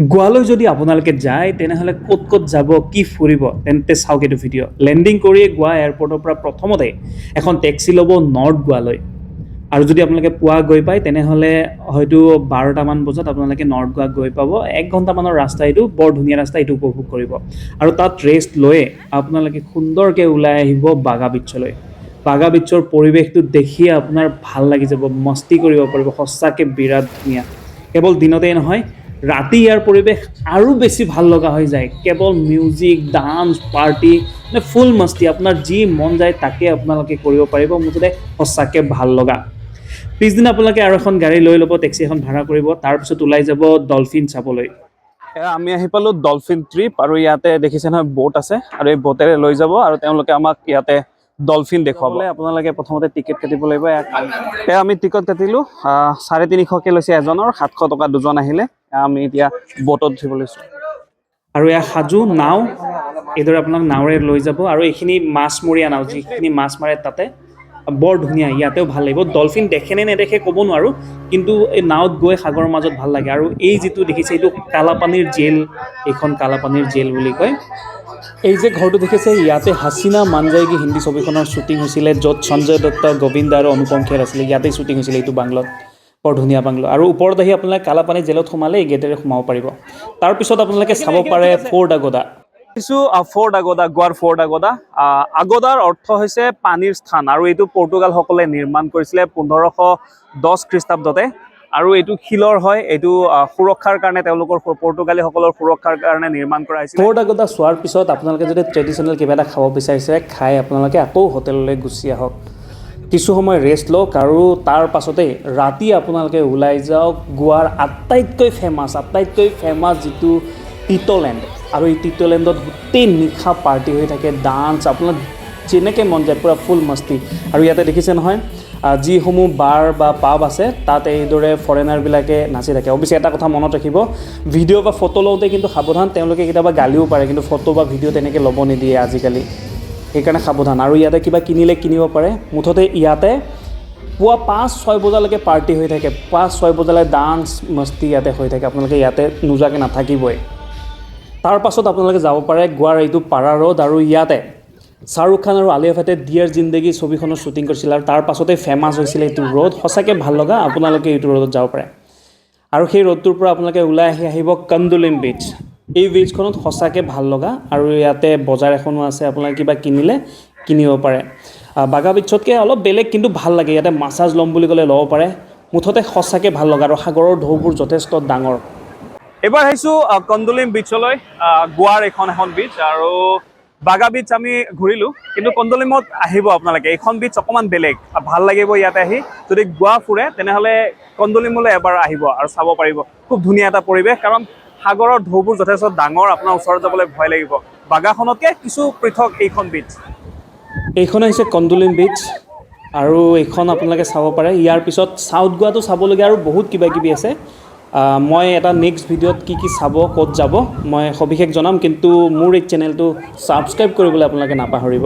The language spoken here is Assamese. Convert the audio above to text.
গোৱালৈ যদি আপোনালোকে যায়, তেনেহ'লে ক'ত ক'ত যাব, কি ফুৰিব, তেন্তে চাওক এইটো ভিডিঅ'। লেণ্ডিং কৰিয়ে গোৱা এয়াৰপৰ্টৰ পৰা প্ৰথমতে এখন টেক্সি ল'ব নৰ্থ গোৱালৈ। আৰু যদি আপোনালোকে পুৱা গৈ পায়, তেনেহ'লে হয়তো 12টামান বজাত আপোনালোকে নৰ্থ গোৱা গৈ পাব। এক ঘণ্টামানৰ ৰাস্তা এইটো, বৰ ধুনীয়া ৰাস্তা, এইটো উপভোগ কৰিব। আৰু তাত ৰেষ্ট লৈয়ে আপোনালোকে সুন্দৰকৈ ওলাই আহিব বাগা বিচলৈ। বাগা বিচৰ পৰিৱেশটো দেখিয়ে আপোনাৰ ভাল লাগি যাব, মস্তি কৰিব পাৰিব। সঁচাকৈ বিৰাট ধুনীয়া। কেৱল দিনতেই নহয়, ৰাতি ইয়াৰ পৰিৱেশ আৰু বেছি ভাল লগা হৈ যায়। কেৱল মিউজিক, ডান্স, পাৰ্টি, মানে ফুল মস্তি। আপোনাৰ যি মন যায় তাকে আপোনালোকে কৰিব পাৰিব। মুঠতে সঁচাকৈ ভাল লগা। পিছদিনা আপোনালোকে আৰু এখন গাড়ী লৈ ল'ব, টেক্সি এখন ভাড়া কৰিব, তাৰপিছত ওলাই যাব ডলফিন চাবলৈ। এয়া আমি আহি পালোঁ ডলফিন ট্ৰিপ। আৰু ইয়াতে দেখিছে নহয়, ব'ট আছে আৰু এই ব'টেৰে লৈ যাব আৰু তেওঁলোকে আমাক ইয়াতে ডলফিন দেখুৱাব। আপোনালোকে প্ৰথমতে টিকেট কাটিব লাগিব। এয়া আমি টিকট কাটিলোঁ। 350কে লৈছে এজনৰ, 700 টকা দুজন আহিলে। এয়া আমি এতিয়া ব'টত উঠিব লৈছোঁ। আৰু এয়া সাজু নাও, এইদৰে আপোনাক নাওৰে লৈ যাব। আৰু এইখিনি মাছমৰীয়া নাও, যিখিনি মাছ মাৰে তাতে। বৰ ধুনীয়া, ইয়াতেও ভাল লাগিব। ডলফিন দেখে নে নেদেখে ক'ব নোৱাৰোঁ, কিন্তু এই নাৱত গৈ সাগৰৰ মাজত ভাল লাগে। আৰু এই যিটো দেখিছে, এইটো কালাপানীৰ জেল। এইখন কালাপানীৰ জেল বুলি কয়। এই যে ঘৰটো দেখিছে, ইয়াতে হাছিনা মান জায়েগী হিন্দী ছবিখনৰ শ্বুটিং হৈছিলে, য'ত সঞ্জয় দত্ত, গোবিন্দা আৰু অনুপম খেৰ আছিলে। ইয়াতেই শ্বুটিং হৈছিলে এইটো বাংলোত। বৰ ধুনীয়া বাংলো। আৰু ওপৰত আহি আপোনালোকে কালাপানী জেলত সোমালে এই গেটেৰে সোমাব পাৰিব। তাৰপিছত আপোনালোকে চাব পাৰে ফ'ৰ্ট আগদা। কিছু ফ'ৰ্ট আগদা, গোৱাৰ ফ'ৰ্ট আগদা। আগদাৰ অৰ্থ হৈছে পানীৰ স্থান আৰু এইটো পৰ্তুগালসকলে নিৰ্মাণ কৰিছিলে 1510 খ্ৰীষ্টাব্দতে। আৰু এইটো শিলৰ হয়। এইটো সুৰক্ষাৰ কাৰণে, তেওঁলোকৰ পৰ্তুগালীসকলৰ সুৰক্ষাৰ কাৰণে নিৰ্মাণ কৰা হৈছিলে। ফ'ৰ্ট আগদা চোৱাৰ পিছত আপোনালোকে যদি ট্ৰেডিশ্যনেল কিবা এটা খাব বিচাৰিছে, খাই আপোনালোকে আকৌ হোটেললৈ গুচি আহক। কিছু সময় ৰেষ্ট লওক আৰু তাৰ পাছতেই ৰাতি আপোনালোকে ওলাই যাওক গোৱাৰ আটাইতকৈ ফেমাছ যিটো টিট'লেণ্ড। আৰু এই টিট'লেণ্ডত গোটেই নিশা পাৰ্টি হৈ থাকে, ডান্স, আপোনাৰ যেনেকৈ মন যায়, পূৰা ফুল মস্তি। আৰু ইয়াতে দেখিছে নহয়, যিসমূহ বাৰ বা পাব আছে, তাত এইদৰে ফৰেনাৰবিলাকে নাচি থাকে। অৱশ্যে এটা কথা মনত ৰাখিব, ভিডিঅ' বা ফটো লওঁতে কিন্তু সাৱধান। তেওঁলোকে কেতিয়াবা গালিও পাৰে, কিন্তু ফটো বা ভিডিঅ' তেনেকৈ ল'ব নিদিয়ে আজিকালি, সেইকাৰণে সাৱধান। আৰু ইয়াতে কিবা কিনিলে কিনিব পাৰে। মুঠতে ইয়াতে পুৱা 5-6 বজালৈকে পাৰ্টি হৈ থাকে। 5-6 বজালৈ ডান্স, মস্তি ইয়াতে হৈ থাকে। আপোনালোকে ইয়াতে নোযোৱাকৈ নাথাকিবই। তাৰ পাছত আপোনালোকে যাব পাৰে গোৱাৰ এইটো পাৰা ৰোড। আৰু ইয়াতে শ্বাহৰুখ খান আৰু আলিয়া ভাটে ডিয়াৰ জিন্দেগী ছবিখনৰ শ্বুটিং কৰিছিল আৰু তাৰ পাছতে ফেমাছ হৈছিলে এইটো ৰোড। সঁচাকৈ ভাল লগা, আপোনালোকে এইটো ৰোডত যাব পাৰে। আৰু সেই ৰোডটোৰ পৰা আপোনালোকে ওলাই আহি আহিব কন্দুলিম বীচ। এই বীচখনত সঁচাকৈ ভাল লগা আৰু ইয়াতে বজাৰ এখনো আছে, আপোনালোকে কিবা কিনিলে কিনিব পাৰে। বাগা বীচতকৈ অলপ বেলেগ, কিন্তু ভাল লাগে। ইয়াতে মাছাজ ল'ম বুলি ক'লে ল'ব পাৰে। মুঠতে সঁচাকৈ ভাল লগা আৰু সাগৰৰ ঢৌবোৰ যথেষ্ট ডাঙৰ। এইবাৰ আহিছোঁ কন্দুলিম বীচলৈ। গোৱাৰ এইখন এখন বীচ আৰু বাগা বীচ আমি ঘূৰিলোঁ, কিন্তু কন্দুলিমত আহিব আপোনালোকে। এইখন বীচ অকণমান বেলেগ, ভাল লাগিব ইয়াতে আহি। যদি গোৱা ফুৰে, তেনেহ'লে কন্দুলিমলৈ এবাৰ আহিব আৰু চাব পাৰিব। খুব ধুনীয়া এটা পৰিৱেশ, কাৰণ সাগৰৰ ঢৌবোৰ যথেষ্ট ডাঙৰ, আপোনাৰ ওচৰত যাবলৈ ভয় লাগিব। বাগাখনতকৈ কিছু পৃথক এইখন বীচ। এইখন হৈছে কন্দুলিম বীচ আৰু এইখন আপোনালোকে চাব পাৰে। ইয়াৰ পিছত চাউথ গোৱাটো চাবলগীয়া আৰু বহুত কিবা কিবি আছে। মই এটা নেক্সট ভিডিঅ'ত কি কি চাব, ক'ত যাব, মই সবিশেষ জনাম। কিন্তু মোৰ এই চেনেলটো ছাবস্ক্ৰাইব কৰিবলৈ আপোনালোকে নাপাহৰিব।